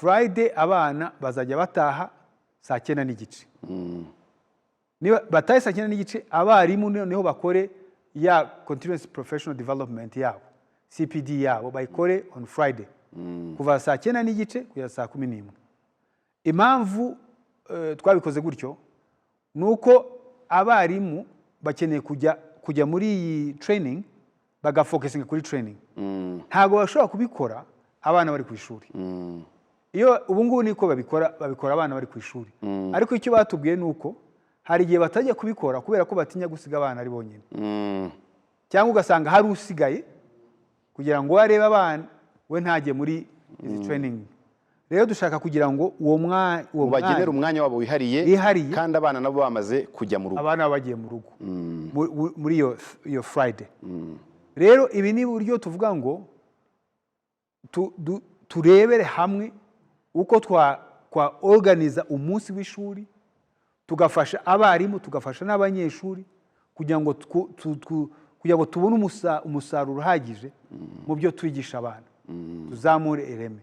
Friday abana bazajya bataha saa 9:30. Niba batahe saa 9:30, abarimu noneho bakore ya continuous professional development yabo, CPD yabo, bayikore on Friday kuva saa 9:30 kugeza saa 11. Impamvu twabikoze gutyo ni uko abarimu bakeneye kujya muri iyi training, bagafocusinga kuri training. Ntabwo bashobora kubikora abana bari ku ishuri. Iyo ubu ngubu niko babikora, babikora abana bari ku ishuri, ariko icyo batubwiye ni uko hari igihe batajya kubikora kubera ko batinya gusiga abana ari bonyine, cyangwa ugasanga hari usigaye kugira ngo arebe abana, we ntajye muri izi training. Rero dushaka kugira ngo uwo Mubagenere mwanya umwanya wabo wihariye, Wihariye. kandi abana nabo bamaze kujya mu rugo. Abana baba bagiye mu rugo muri iyo Friday. Rero ibi ni uburyo tuvuga ngo turebere hamwe uko twa organiza umunsi w'ishuri, tugafasha abarimu, tugafasha n'abanyeshuri kugira ngo tubone umusaruro uhagije mu byo twigisha abana, tuzamure ireme.